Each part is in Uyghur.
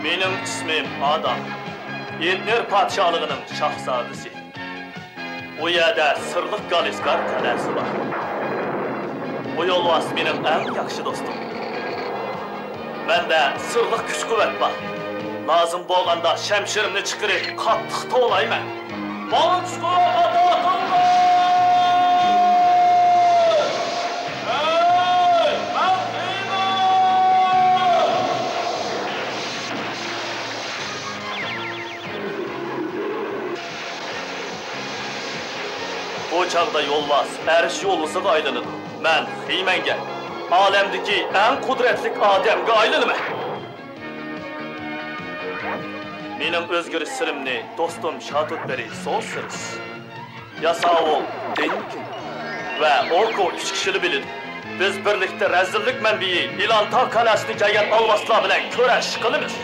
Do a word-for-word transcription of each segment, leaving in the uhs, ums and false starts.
مېنىڭ ئىسمىم ئادا، ئېتنېر پادىشاھلىقىنىڭ شاھزادىسى. ئۇ يەردە سىرلىق گالىسكار قەلئەسى بار. بۇ يولۋاس مېنىڭ ئەڭ ياخشى دوستۇم. مەندە سىرلىق كۈچ-قۇۋۋەت بار. لازىم بولغاندا شەمشىرىمنى چىقىرىپ قاتتىق توۋلايمەن. ماڭا كۈچ-قۇۋۋەت ئاتا قىلغىن! ھەي، مەن خېيمەن! بۇ چاغدا يولۋاس ئەرش يولۋىسىغا ئايلىنىدۇ. مەن خېيمەنگە، ئالەمدىكى ئەڭ قۇدرەتلىك ئادەمگە ئايلىنىمەن. مېنىڭ ئۆزگىرىش سىرىمنى دوستۇم شاتۇتبېرى سوسىرس، ياساۋۇل دېنكىن ۋە ئوكو ئۈچ كىشىلا بىلىدۇ. بىز بىرلىكتە رەزىللىك مەنبىيى ئىلان تاغ قەلئەسىدىن كەلگەن ئالۋاستىلار بىلەن كۈرەش قىلىمىز.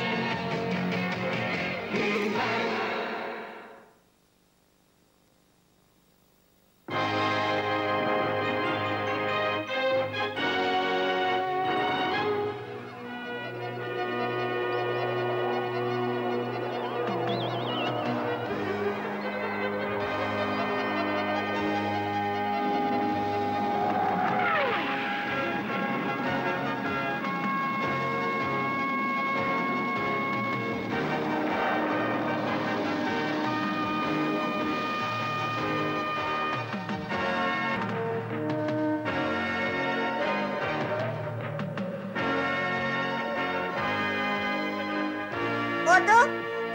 ئادا،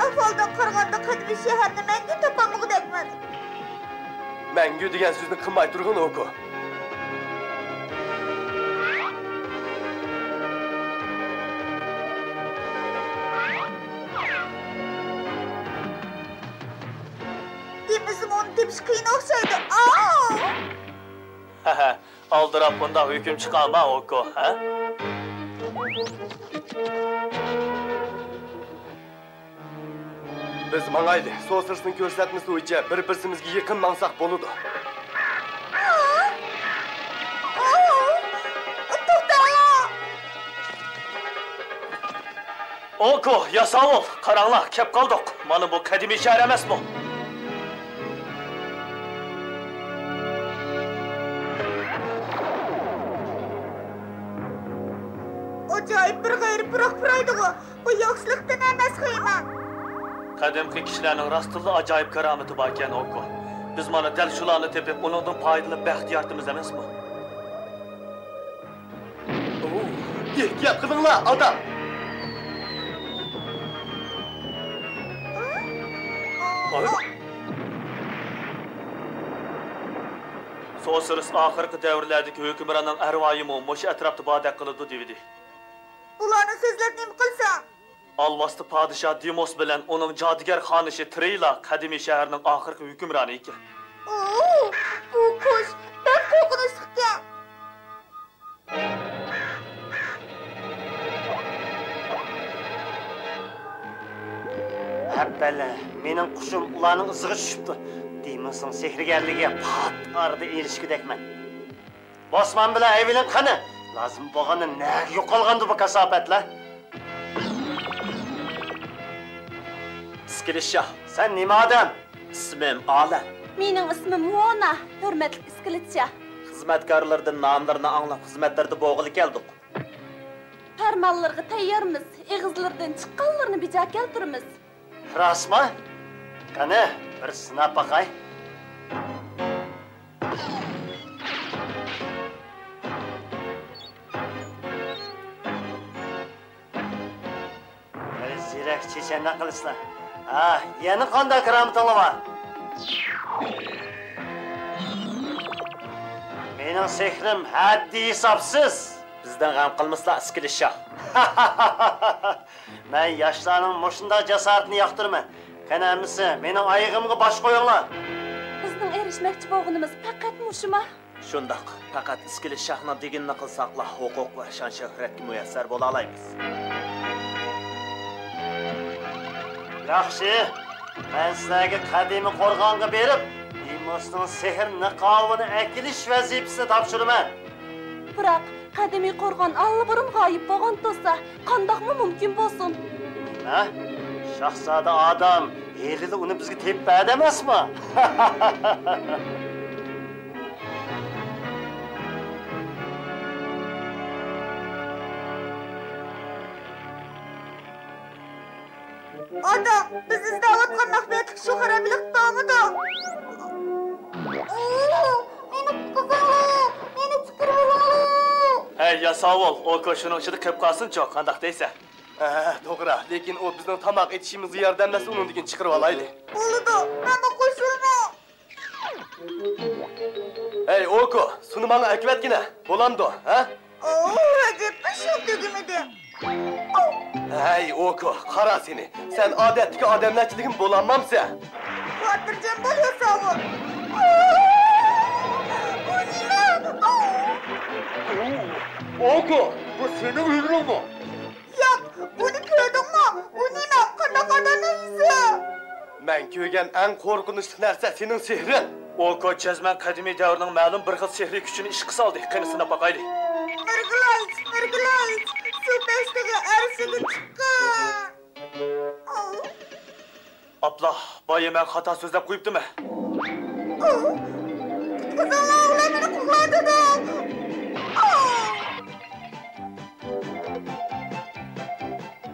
ئەھۋالدىن قارىغاندا قەدىمىي شەھەرنى مەڭگۈ تاپالمىغۇدەكمەن. مەڭگۈ دېگەن سۆزنى قىلماي تۇرغىن، ئوكو. دېمىسىمۇ ئۇنى تېپىش قىيىن ئوخشايدۇ. ئاۋۇ! ھەھە، ئالدىراپ بۇنداق ھۆكۈم چىقارما، ئوكو، ھە؟ بىز ماڭايلى، سوسىرسنىڭ كۆرسەتمىسى بويىچە بىر-بىرسىمىزگە يېقىن ماڭساق بولىدۇ. توختاڭلار! ئوكو، ياساۋۇل، قاراڭلار، كەپ قالدۇق. مانا بۇ قەدىمىي شەھەر ئەمەسمۇ؟ ئاجايىپ بىر غەيرىي پۇراق پۇرايدىغۇ. بۇ ياخشىلىقتىن ئەمەس خېيمەن. قەدىمكى كىشىلەرنىڭ راستتىنلا ئاجايىپ كارامىتى باركەن، ئوكو. بىز مانا دەل شۇلارنى تېپىپ، ئۇنىڭدىن پايدىلىنىپ بەخت يارىتىمىز ئەمەسمۇ؟ ئېھتىيات قىلىڭلار، ئادا! سوسىرس ئاخىرقى دەۋرلەردىكى ھۆكۈمراننىڭ ئەرۋايىمۇ مۇشۇ ئەتراپتا باردەك قىلىدۇ دېۋىدى. بۇلارنى سۆزلەپ نېمە قىلسا؟ ئالۋاستى پادىشاھ دېموس بىلەن ئۇنىڭ جادۇگەر خانىشى ترېيلا قەدىمىي شەھەرنىڭ ئاخىرقى ھۆكۈمرانى ئىكەن. ئوو، بۇ قۇش بەك قورقۇنچلۇقكەن. ھەپپەلە، مېنىڭ قۇشۇم ئۇلارنىڭ ئىزىغا چۈشۈپتۇ. دېموسنىڭ سېھىرگەرلىكىگە پات ئارىدا ئېرىشكۈدەكمەن. بوسمان بىلەن ئەۋېلىن قېنى؟ لازىم بولغاندا نەگە يوقالغاندۇ بۇ كاساپەتلەر؟ ئىسكىلىت شاھ، سەن نېمە ئادەم؟ ئىسمىم ئالەم. مېنىڭ ئىسمىم ۋونا، ھۆرمەتلىك ئىسكىلىت شاھ. خىزمەتكارلىرىدىن ناملىرىنى ئاڭلاپ، خىزمەتلىرىدە بولغىلى كەلدۇق. پەرمانلىرىغا تەييارمىز، ئېغىزلىرىدىن چىققانلىرىنى بىجا كەلتۈرىمىز. راستمۇ؟ قېنى، بىر سىناپ باقاي. بىر زېرەك چېچەنلىك قىلىسىلەر. ھا، يەنە قانداق كارامىتىڭلار بار؟ مېنىڭ سېھرىم ھەددى ھېسابسىز. بىزدىن غەم قىلمىسىلا، ئىسكىلىت شاھ. مەن ياشلارنىڭ مۇشۇنداق جاسارىتىنى ياقتۇرىمەن. قېنى ئەمىسە، مېنىڭ ئايىغىمغا باش قويۇڭلار. بىزنىڭ ئېرىشمەكچى بولغىنىمىز پەقەت مۇشۇما؟ شۇنداق، پەقەت ئىسكىلىت شاھنىڭ دېگىنىنى قىلساقلا، ھوقۇق ۋە شان-شۆھرەتكە مۇيەسسەر بولالايمىز. ياخشى، مەن سىلەرگە قەدىمىي قورغانغا بېرىپ، دېموسنىڭ سېھىر نىقابىنى ئەكېلىش ۋەزىپىسىنى تاپشۇرىمەن. بىراق، قەدىمىي قورغان ئاللىبۇرۇن غايىب بولغان تۇرسا، قانداقمۇ مۇمكىن بولسۇن؟ ھە؟ شاھزادە ئادەم، ھېلىلا ئۇنى بىزگە تېپىپ بەردى ئەمەسمۇ؟ ئاتا، بىز ئىزدەۋاتقان مەخپىيەتلىك شۇ خارابىلىق تاۋمىدۇ؟ ئوو، مېنى قۇتقۇزۇڭلار، مېنى چىقىرىۋېلىڭلار! ھەي، ياساۋۇل، ئوكو شۇنىڭ ئىچىدە قېلىپ قالسۇنچۇ، قانداق دەيسەن؟ ھە، توغرا، لېكىن ئۇ بىزنىڭ تاماق ئېتىشىمىزغا ياردەملەشسە، ئۇنىڭدىن كېيىن چىقىرىۋالايلى. بولىدۇ، مەنمۇ قوشۇلىمەن. ھەي، ئوكو، سۇنى ماڭا ئەكىۋەتكىنە، بولامدۇ، ھە؟ ئوو، ئەجەبمۇ شۇ تۈگىمىدى. ھەي، ئوكو، قارا سېنى، سەن ئادەتتىكى ئادەملەرچىلىكىمۇ بولالمامسەن؟ خاتىرجەم بول، ياساۋۇل. ئۇ نېمە؟ ئوكو، بۇ سېنىڭ ھۈنىرىڭمۇ؟ ياق، بۇنى كۆردۈڭمۇ؟ ئۇ نېمە؟ قانداق ئادەمنىڭ يۈزى؟ مەن كۆرگەن ئەڭ قورقۇنچلۇق نەرسە سېنىڭ سېھرىڭ. ئوكو جەزمەن قەدىمىي دەۋرنىڭ مەلۇم بىر خىل سېھرىي كۈچىنى ئىشقا سالدى. قېنى سىناپ باقايلى. نۇرگۈلئايچ، نۇرگۈلئايچ، سۇ پەشتىگە ئەرشىگە چىققىن. ئاپلا، بايا مەن خاتا سۆزلەپ قويۇپتىمەن. قۇتقۇزۇڭلار، ئۇلار مېنى قوغلاۋاتىدۇ.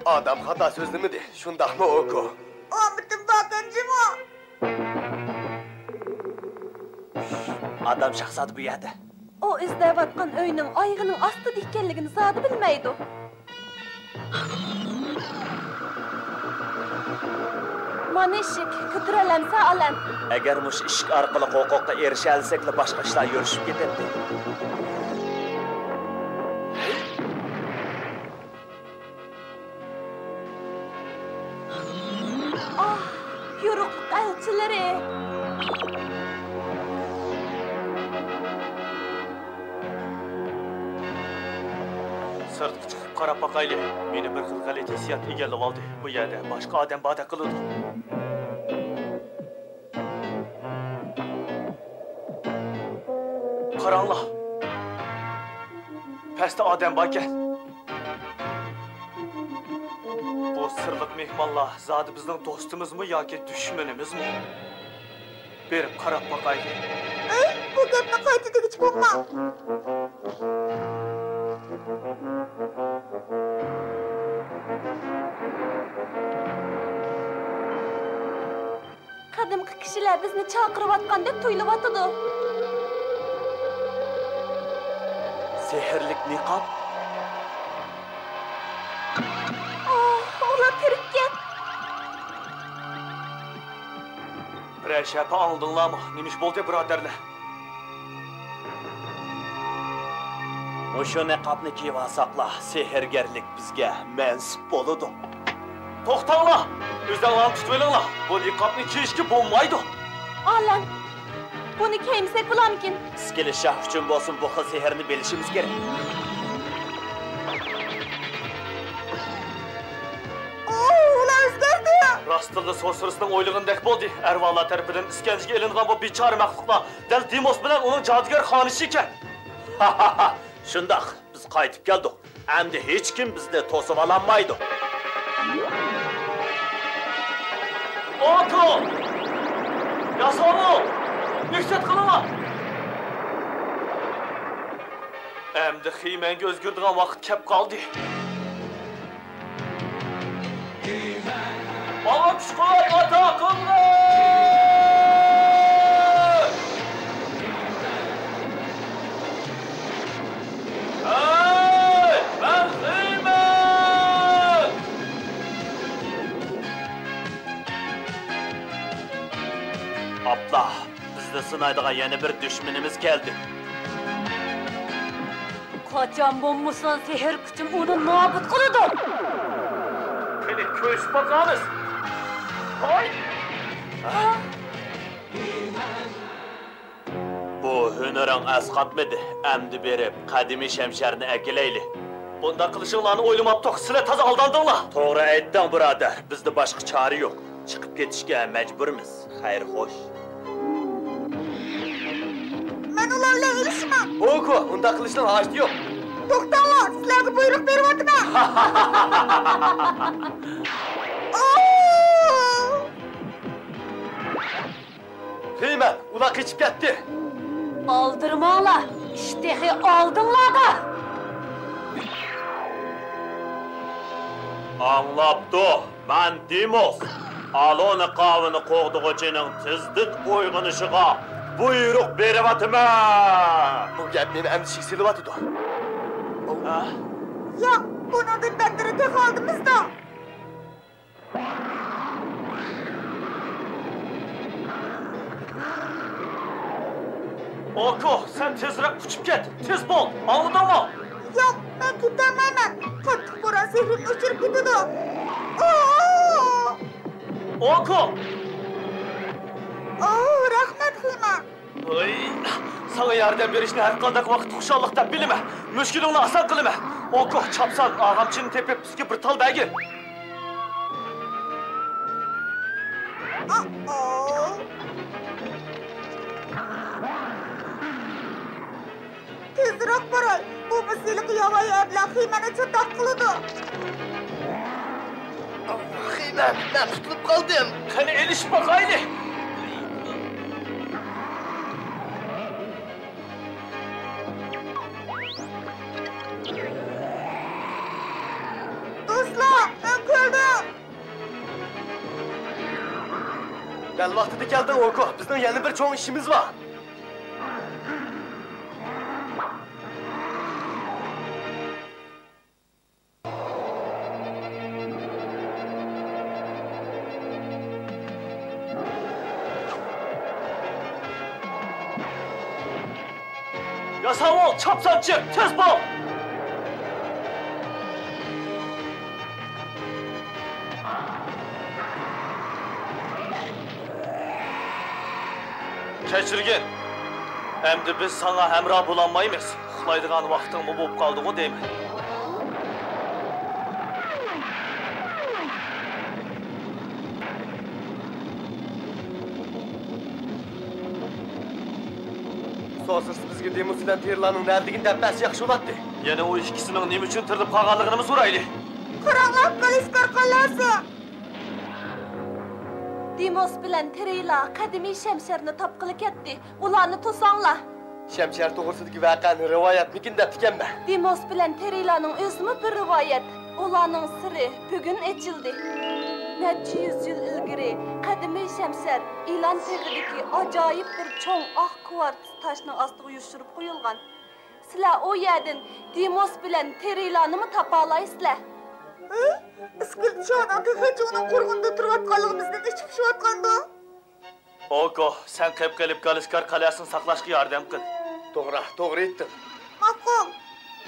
ئادەم خاتا سۆزلىمىدى، شۇنداقمۇ، ئوكو؟ ئامىتىم باقىنجىمۇ؟ ئادەم شاھزادە بۇ يەردە. ئۇ ئىزدەۋاتقان ئۆينىڭ ئايىغىنىڭ ئاستىدا ئىكەنلىكىنى زادى بىلمەيدۇ. مانا ئىشىك، كۆتۈرەلەمسە ئالەم. ئەگەر مۇشۇ ئىشىك ئارقىلىق ھوقۇققا ئېرىشەلىسەكلا، باشقا ئىشلار يۈرۈشۈپ كېتەتتى. ئاھ، يورۇقلۇق ئەلچىلىرى! سىرتقا چىقىپ قاراپ باقايلى. مېنى بىر خىل غەلىتە ھېسسىيات ئىگىلىۋالدى. بۇ يەردە باشقا ئادەم باردەك قىلىدۇ. قاراڭلار! پەستە ئادەم باركەن. بۇ سىرلىق مېھمانلار زادى بىزنىڭ دوستىمىزمۇ ياكى دۈشمىنىمىزمۇ؟ بېرىپ قاراپ باقايلى. ئەي، بۇ گەپنى قايتا دېگۈچى بولما. قەدىمكى كىشىلەر بىزنى چاقىرىۋاتقاندەك تۇيۇلۇۋاتىدۇ. سېھىرلىك نىقاب. ئاھ، ئۇلار تىرىككەن. بىرەر شەپە ئاڭلىدىڭلارمۇ؟ نېمە ئىش بولدى، بۇرادەرلەر؟ مۇشۇ نىقابنى كىيىۋالساقلا، سېھىرگەرلىك بىزگە مەنسۇپ بولىدۇ. توختاڭلار! ئۆزۈڭلارنى تۇتۇۋېلىڭلار! بۇ نىقابنى كىيىشكە بولمايدۇ! ئالەم! بۇنى كىيمىسەك بولامىكىن؟ ئىسكىلىت شاھ ئۈچۈن بولسۇن، بۇ خىل سېھىرنى بىلىشىمىز كېرەك. ئۇلار ئۆزگەردى! راستتىنلا سورسېرېسنىڭ ئويلىغىنىدەك بولدى. ئەرۋاھلار تەرىپىدىن ئىسكەنجىگە ئېلىنغان بۇ بىچارە مەخلۇقلار دەل دېموس بىلەن ئۇنىڭ جادۇگەر خانىشى ئىكەن. شۇنداق، بىز قايتىپ كەلدۇق. ئەمدى ھېچكىم بىزنى توسۇۋالالمايدۇ. ئوكو! ياساۋۇل! ئېھتىيات قىلىڭلار! ئەمدى خىمەنگە ئۆزگىرىدىغان ۋاقىت كەپ قالدى. ماڭا كۈچ-قۇۋۋەت ئاتا قىلغىن! ھەي، مەن خىمەن! ئاپلا! بىزنى سىنايدىغان يەنە بىر دۈشمىنىمىز كەلدى. قاچان بولمىسۇن، سېھىر كۈچۈم ئۇنى نابۇت قىلىدۇ. قېنى، كۆرۈشۈپ باقارمىز. ھاي! بۇ ھۈنىرىڭ ئەسقاتمىدى. ئەمدى بېرىپ، قەدىمىي شەمشەرنى ئەكېلەيلى. بۇنداق قىلىشىڭلارنى ئويلىماپتۇق. سىلەر تازا ئالداندىڭلار. توغرا ئېيتتىڭ، بۇرادەر. بىزدە باشقا چارە يوق. چىقىپ كېتىشكە مەجبۇرمىز. خەير، خوش. مەن ئۇلار بىلەن ئېلىشىمەن. ئوكو، ئۇنداق قىلىشنىڭ ھاجىتى يوق. توختاڭلار، سىلەرگە بۇيرۇق بېرىۋاتىمەن. ئو! خىمەن، ئۇلار قېچىپ كەتتى. ئالدىرىماڭلار، ئىش تېخى ئالدىڭلاردا. ئاڭلاپتۇ، مەن دېموس. ئالونى قاۋىنى قوغدىغۇچىنىڭ تېزدىن ئويغىنىشىغا بۇيرۇق بېرىۋاتىمەن. بۇ گەپ مېنى ئەندىشىگە سېلىۋاتىدۇ. ھە؟ ياق، بۇنىڭدىن بەتتىرى تېخى ئالدىمىزدا. ئوكو، سەن تېزرەك قۇچۇپ كەت، تېز بول، ئاڭلىدىڭمۇ؟ ياق، مەن كېتەلمەيمەن، قاتتىق بوران سېھرىمنى ئۆچۈرۈپ كېتىدۇ. ئو! ئوكو! ئو، رەھمەت، خىمەن. ھەي، ساڭا ياردەم بېرىشنى ھەرقانداق ۋاقىت خۇشاللىق دەپ بىلىمەن. مۈشكۈلۈڭنى ئاسان قىلىمەن. ئوكو، چاپسان ئاغامچىنى تېپىپ، بىزگە بىر تال بەرگىن. ئا-ئو. تېزرەك باراي، بولمىسا ھېلىقى ياۋايى ئەبلەخ خىمەننى چاتاق قىلىدۇ. خىمەن، مەن قۇتۇلۇپ قالدىم. قېنى ئېلىشىپ باقايلى. دوستلار، مەن كەلدىم. دەل ۋاقتىدا كەلدىڭ، ئوكو. بىزنىڭ يەنە بىر چوڭ ئىشىمىز بار. ياساۋۇل، چاپسان چىق، تېز بول! كەچۈرگىن، ئەمدى بىز ساڭا ھەمراھ بولالمايمىز. ئۇخلايدىغان ۋاقتىڭمۇ بولۇپ قالدىغۇ دەيمەن. سوسىس بىزگە دېموس بىلەن تېرىلارنىڭ نەدىلىكىنى دەپ بەرسە ياخشى بولاتتى. يەنە ئۇ ئىككىسىنىڭ نېمە ئۈچۈن تىرىلىپ قالغانلىقىنىمۇ سورايلى. قاراڭلار، قىلىچ قارقاللارسۇ! دېموس بىلەن تېرىلا قەدىمىي شەمشەرنى تاپقىلى كەتتى. ئۇلارنى توساڭلار. شەمشەر توغرىسىدىكى ۋەقەنى رىۋايەتمىكىن دەپتىكەنمەن. دېموس بىلەن تېرىلانىڭ ئۆزىمۇ بىر رىۋايەت. ئۇلارنىڭ سىرى بۈگۈن ئېچىلدى. نەچچە يۈز يىل ئىلگىرى قەدىمىي شەمشەر ئىلان تېغىدىكى ئاجايىپ بىر چوڭ ئاق كۋارتس تاشنىڭ ئاستىغا يوشۇرۇپ قويۇلغان. سىلەر ئۇ يەردىن دېموس بىلەن تېرىلانىمۇ تاپالايسىلەر. ھە؟ ئىسكىلىت شاھنىڭ تېخىچە ئۇنىڭ قورغىنىدا تۇرۇۋاتقانلىقىمىزدىن ئېچى پۇشۇۋاتقاندۇ؟ ئوكو، سەن قېپقېلىپ گالىسكار قەلئەسىنى ساقلاشقا ياردەم قىل. توغرا، توغرا ئېيتتىڭ. ماقۇل.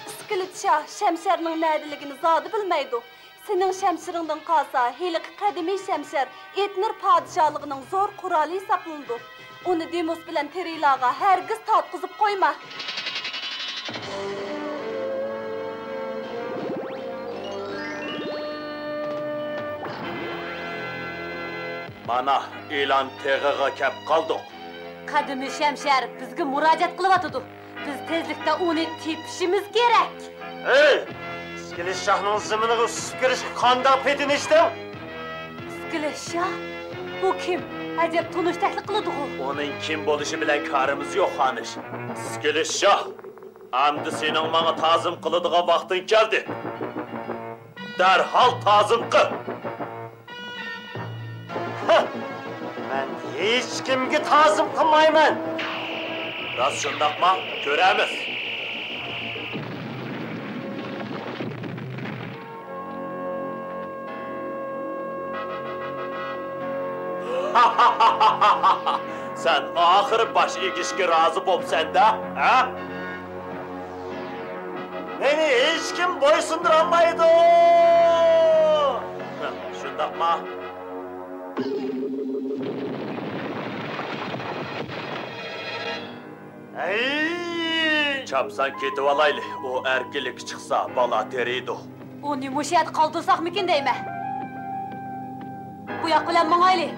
ئىسكىلىت شاھ شەمشەرنىڭ نەدىلىكىنى زادى بىلمەيدۇ. سېنىڭ شەمشىرىڭدىن قالسا، ھېلىقى قەدىمىي شەمشەر ئېتنىر پادىشاھلىقىنىڭ زور قورالى ھېسابلىنىدۇ. ئۇنى دېموس بىلەن تېرىلاغا ھەرگىز تارتقۇزۇپ قويما. مانا، ئىلان تېغىغا كەپ قالدۇق. قەدىمىي شەمشەر بىزگە مۇراجىئەت قىلىۋاتىدۇ. بىز تېزلىكتە ئۇنى تېپىشىمىز كېرەك. ھەي! ئىسكىلىت شاھنىڭ زېمىنىغا ئۈسۈپ كىرىشكە قانداق پېتىنىشتىڭ؟ ئىسكىلىت شاھ؟ بۇ كىم؟ ئەجەب تونۇشتەكلا قىلىدىغۇ. ئۇنىڭ كىم بولۇشى بىلەن كارىمىز يوق، خانىش. ئىسكىلىت شاھ، ئەمدى سېنىڭ ماڭا تازىم قىلىدىغان ۋاقتىڭ كەلدى. دەرھال تازىم قىل. ھە! مەن ھېچكىمگە تازىم قىلمايمەن. راست شۇنداقما؟ كۆرەرمىز. سەن ئاخىرى باش ئېگىشكە رازى بوپسەن-دە، ھە؟ مېنى ھېچكىم بويسۇندۇرالمايدۇ! شۇنداقما؟ ھەي! چاپسان كېتىۋالايلى، ئۇ ئەركىنلىككە چىقسا، بالا تېرىيدۇ. ئۇنى مۇشۇ يەردە قالدۇرساقمىكىن دەيمەن. بۇياق بىلەن ماڭايلى.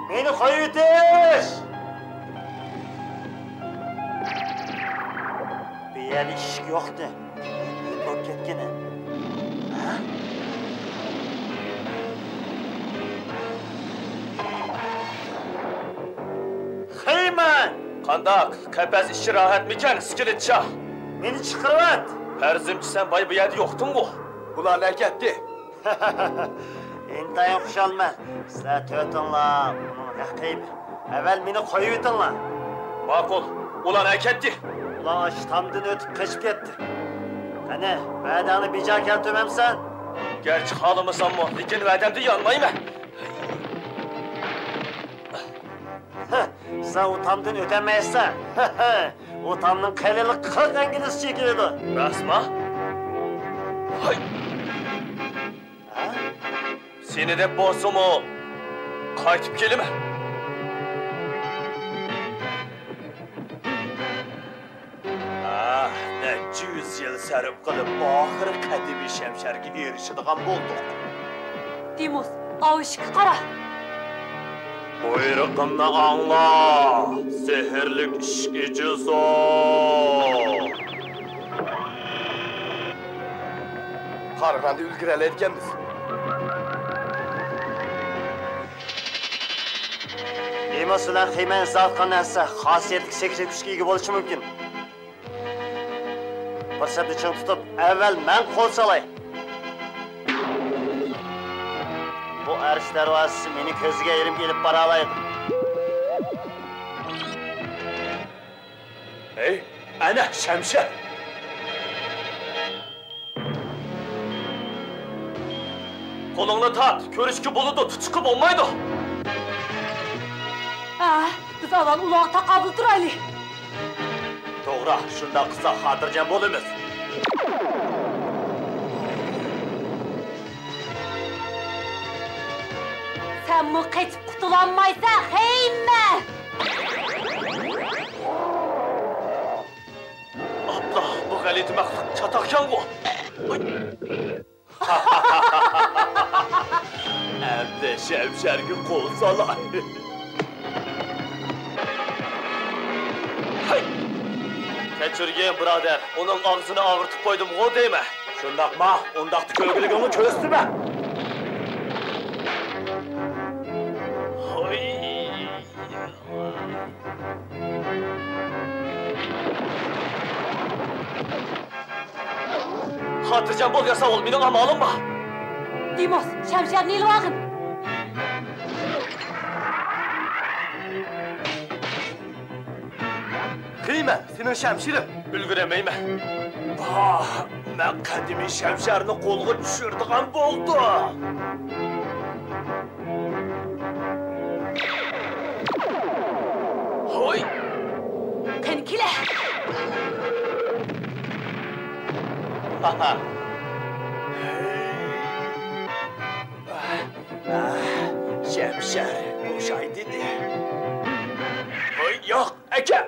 مېنى قويۇۋېتىش! يەردە ئىشىك يوقتى. بولۇپ كەتكىنى. ھە؟ خېيمەن! قانداق؟ قەپەس ئىچى راھەتمىكەن، ئىسكىلىت شاھ؟ مېنى چىقىرىۋەت! پەرزىمچە سەن بايا بۇ يەردە يوقتۇڭغۇ؟ بۇلار ئەكەتتى. ئىنتايىن خۇشالمەن. سىلەر تۆتۈڭلار ئۇنىڭ رەقىبى. ئەۋۋەل مېنى قويۇۋېتىڭلار. ماقۇل. ئۇلار ئەكەتتى. ئۇلار ئاشۇ تامدىن ئۆتۈپ قېچىپ كەتتى. قېنى، ۋەدەڭنى بىجا كەلتۈرمەمسەن؟ گەرچە خالىمىساممۇ، لېكىن ۋەدەمدىن يانمايمەن. ھە، سەن ئۇ تامدىن ئۆتەلمەيسەن. ئۇ تامنىڭ قېلىنلىقى قىرىق ئىنگلىزچە كېلىدۇ. راستما؟ ھاي! ھە؟ سېنى دەپ بولسىمۇ، قايتىپ كېلىمەن. ئاھ، نەچچە يۈز يىل سەرپ قىلىپ، ئاخىرى قەدىمىي شەمشەرگە ئېرىشىدىغان بولدۇق. دېموس، ئاۋۇ ئىشىككە قارا. بۇيرۇقۇمنى ئاڭلا، سېھىرلىك ئىشىك ئېچىلسۇن. قارىغاندا ئۈلگۈرەلەيدىكەنمىز. دېموس بىلەن خېيمەن ئىزاھاتقان نەرسە خاسىيەتلىك سېھرىي كۈچكە ئىگە بولۇشى مۇمكىن. پۇرسەتنى چىڭ تۇتۇپ، ئەۋۋەل مەن قول سالاي. بۇ ئەرش دەرۋازىسى مېنى كۆزگە ئېلىپ ئېلىپ بارالايدۇ. ھەي، ئەنە شەمشەر! قولۇڭنى تارت، كۆرۈشكە بولىدۇ، تۇتۇشقا بولمايدۇ. ھە، بىز ئاۋۋال ئۇلارغا تاقابىل تۇرايلى. توغرا، شۇنداق قىلساق خاتىرجەم بولىمىز. سەنمۇ قېچىپ قۇتۇلالمايسەن، خېيمەن! ئاپلا، بۇ غەلىتە مەخلۇق چاتاقكەنغۇ! ئەمدى شەمشەرگە قول سالاي. ھەي! كەچۈرگىن، بۇرادەر، ئۇنىڭ ئاغزىنى ئاغرىتىپ قويدۇمغۇ دەيمەن. شۇنداقما؟ ئۇنداقتا كۆرگۈلۈكۈڭنى كۆرسىتىمەن. ھوي! خاتىرجەم بول، ياساۋۇل، مېنىڭ ئامالىم بار. دېموس، شەمشەرنى ئېلىۋالغىن. خېيمەن، سېنىڭ شەمشىرىڭ. ئۈلگۈرەلمەيمەن. پاھ، مەن قەدىمىي شەمشەرنى قولغا چۈشۈرىدىغان بولدۇم. ھوي! قېنى كېلە! شەمشەر بوشاي دېدى. ھوي، ياق، ئەكەل!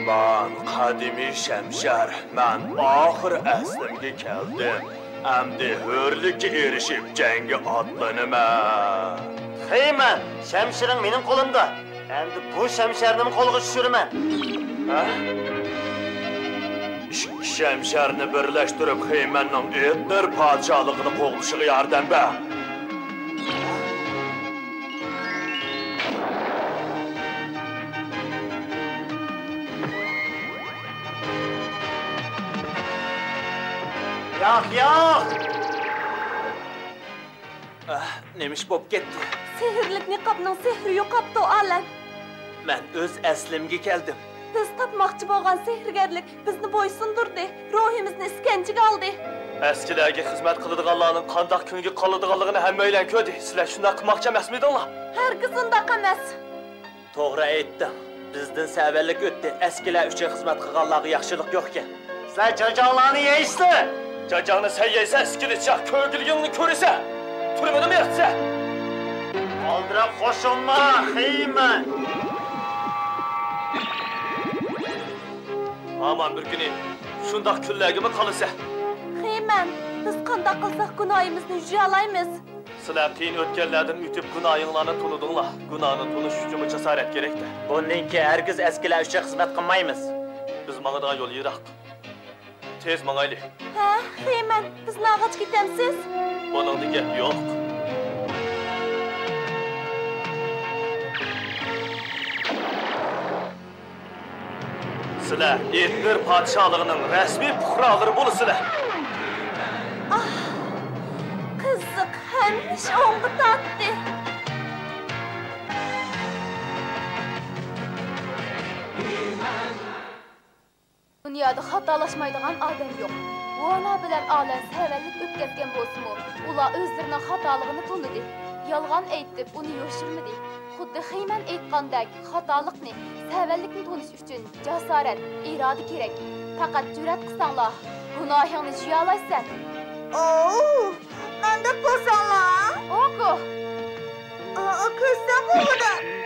مەن قەدىمىي شەمشەر، مەن ئاخىر ئەسلىمگە كەلدىم. ئەمدى ھۆرلۈككە ئېرىشىپ، جەڭگە ئاتلىنىمەن. خېيمەن، شەمشىرىڭ مېنىڭ قولۇمدا. ئەمدى بۇ شەمشەرنىمۇ قولغا چۈشۈرىمەن. ھە؟ ئىككى شەمشەرنى بىرلەشتۈرۈپ، خېيمەننىڭ ئېتنېر پادىشاھلىقىنى قوغدىشىغا ياردەم بەر. ياق، ياق! ئاھ، نېمە ئىش بولۇپ كەتتى؟ سېھىرلىك نىقابنىڭ سېھرى يوقاپتۇ، ئالەم. مەن ئۆز ئەسلىمگە كەلدىم. بىز تاپماقچى بولغان سېھىرگەرلىك بىزنى بويسۇندۇردى، روھىمىزنى ئىسكەنجىگە ئالدى. ئەسكىلەرگە خىزمەت قىلىدىغانلارنىڭ قانداق كۈنگە قالىدىغانلىقىنى ھەممەيلەن كۆردى. سىلەر شۇنداق قىلماقچى ئەمەسمىدىڭلار؟ ھەرگىز ئۇنداق ئەمەس. توغرا ئېيتتىڭ. بىزدىن سەۋەنلىك ئۆتتى. ئەسكىلەر ئۈچۈن خىزمەت قىلغانلارغا ياخشىلىق يوقكەن. سىلەر جاجاڭلارنى يەيسىلەر! جاجاڭنى سەن يەيسەن، ئىسكىلىتچاق، كۆرگۈلىكىڭنى كۆرىسەن! تۈرمىنىمۇ ياتىسەن! ئالدىراپ قوشۇلما، خېيمەن! ھامان بىر كۈنى شۇنداق كۈنلەرگىمۇ قالىسەن. خېيمەن، بىز قانداق قىلساق گۇناھىمىزنى يۇيالايمىز؟ سىلەر قىيىن ئۆتكەللەردىن ئۆتۈپ، گۇناھىڭلارنى تونۇدۇڭلار. گۇناھنى تونۇش ئۈچۈنمۇ جاسارەت كېرەكتە. بۇندىن كېيىن ھەرگىز ئەسكىلەر ئۈچۈن خىزمەت قىلمايمىز. بىز ماڭىدىغان يول يىراق. تېز ماڭايلى. ھە، خېمەن، بىزنى ئالغاچ كېتەمسىز؟ بۇنىڭدا گەپ يوق. سىلەر ئېتنېر پادىشاھلىقىنىڭ رەسمىي پۇقرالىرى بولىسىلەر. ئاھ، قىزىق، ھەممە ئىش ئوڭغا تارتتى. دۇنيادا خاتالاشمايدىغان ئادەم يوق. ۋانا بىلەن ئالەن سەۋەنلىك ئۆتكەزگەن بولسىمۇ، ئۇلار ئۆزلىرىنىڭ خاتالىقىنى تونۇدى. يالغان ئېيتىپ، ئۇنى يوشۇرمىدى. خۇددى خېمەن ئېيتقاندەك، خاتالىقنى، سەۋەنلىكنى تونۇش ئۈچۈن جاسارەت، ئىرادە كېرەك. پەقەت جۈرئەت قىلساڭلا، گۇناھىڭنى جۇيالايسەن. ئوۋ، قانداق بولساڭلا؟ ئوكۇ! ئا، ئا، كۆرسەڭ بولىدۇ.